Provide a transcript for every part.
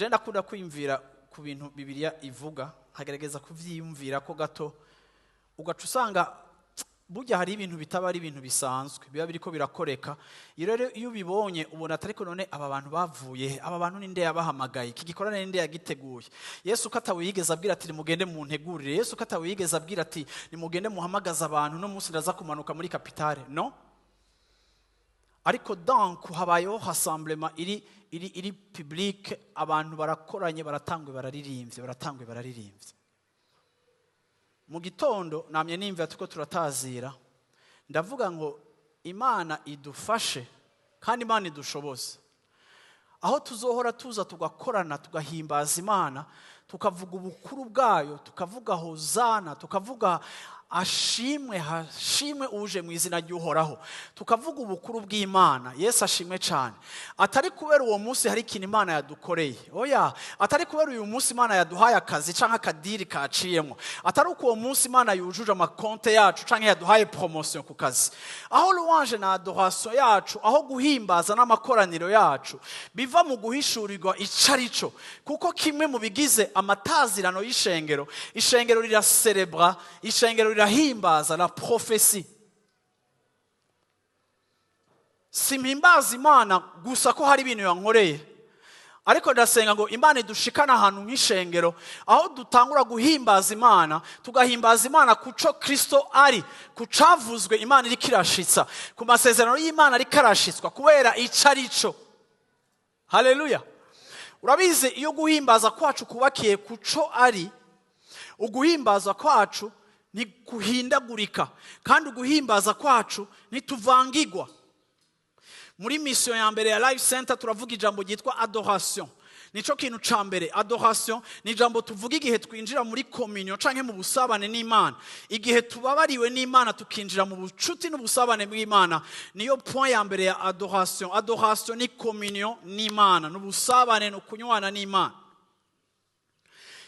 Je ndakunda kwiyumvira ku bintu Bibiliya ivuga, nkagerageza kuvyiyumvira ko gato. Ugaca usanga burya hari ibintu bitaba ari ibintu bisanzwe, biba biriko birakoreka. Iyo rero iyo ubibonye, ubona atari ko none aba bantu bavuye he? Aba bantu ninde yabahamagaye? Iki gikorane ninde yagiteguye? Yesu ko atawe yigeze abwira ati: "Nimugende muntegurire." Yesu ko atawe yigeze abwira ati: "Nimugende muhamagaze abantu, no munsi ndaza kumanuka muri capitale." No, ariko donc habayeho rassemblement iri public, abantu barakoranye, baratangwe, bararirimbye, baratangwe, bararirimbye. Mu gitondo namye nimva tuko turatazira, ndavuga ngo Imana idufashe kandi Imana idushoboze, aho tuzohora tuza tugakorana, tugahimbaza Imana, tukavuga ubukuru bwayo, tukavuga hozana, tukavuga ashimwe, hashimwe uje mu izina ry'Uhoraho, tukavuga ubukuru bw'Imana. Yesu ashimwe cyane. Atari kubera uwo munsi hari ikintu Imana yadukoreye, oya. Atari kubera uyu munsi Imana yaduhaye akazi cyangwa akadiri kaciyemo. Atari uko uwo munsi Imana yujuje amakonte yacu cyangwa yaduhaye promotion ku kazi. Aho louange na adoration yacu, aho guhimbaza n'amakoraniro yacu biva mu guhishurirwa icyo ari cyo, kuko kimwe mu bigize amatazirano y'ishengero, ishengero riraserebra, ishengero rirahimbaza la prophétie. Simpimbaza Imana gusa ko hari ibintu yankoreye, ariko ndasenga ngo Imana idushikane ahantu nk'ishengero aho dutangura guhimbaza Imana, tugahimbaza Imana ku cyo Kirisito ari, ku cavuzwe Imana iriko irashitsa, ku masezerano y'Imana ariko arashitswa kubera icyo ari cyo. Haleluya! Urabizi, iyo guhimbaza kwacu kubakiye ku cyo ari, uguhimbaza kwacu ntiguhindagurika, kandi uguhimbaza kwacu ntituvangigwa. Muri mission ya mbere ya Life Center turavuga ijambo ryitwa adoration. Nico kintu ca mbere. Adoration ni ijambo tuvuga igihe twinjira muri communion canke mu busabane n'Imana, igihe tubabariwe n'Imana, tukinjira mu bucuti n'ubusabane bw'Imana. Niyo point ya mbere ya adoration. Adoration ni communion n'Imana, n'ubusabane, ni ukunywana n'Imana.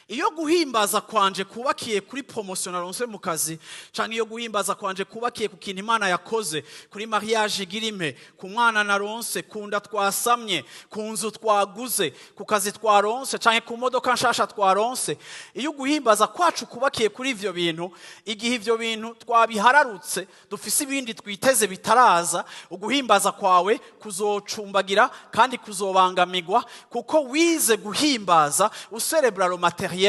Iyo guhimbaza kwanje kubakiye kuri promotion naronse mu kazi, canke iyo guhimbaza kwanje kubakiye ku kintu Imana yakoze, kuri mariage igira impe, ku mwana naronse, ku nda twasamye, ku nzu twaguze, ku kazi twaronse, canke ku modoka nshasha twaronse, iyo guhimbaza kwacu kubakiye kuri ivyo bintu, igihe ivyo bintu twabihararutse, dufise ibindi twiteze bitaraza, uguhimbaza kwawe kuzocumbagira kandi kuzobangamirwa, kuko wize guhimbaza userebra le matériel.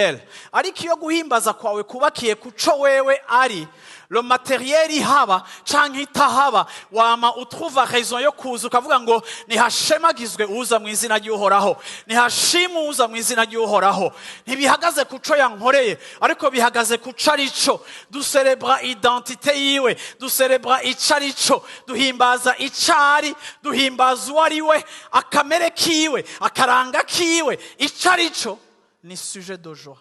Ariko iyo guhimbaza kwawe kubakiye kuco wewe ari, le matériel ihaba canke itahaba, wama utruva raison yo kuza ukavuga ngo: "Nihashemagizwe uza mu izina ry'Uhoraho, nihashimwe uza mu izina ry'Uhoraho." Ntibihagaze kuco yankoreye, ariko bihagaze kuco arico. Duserebra identité yiwe, duserebra ico arico, duhimbaza ico ari, duhimbaza uwo ari we, akamere kiwe, akaranga kiwe, ico arico ni sujet de joie.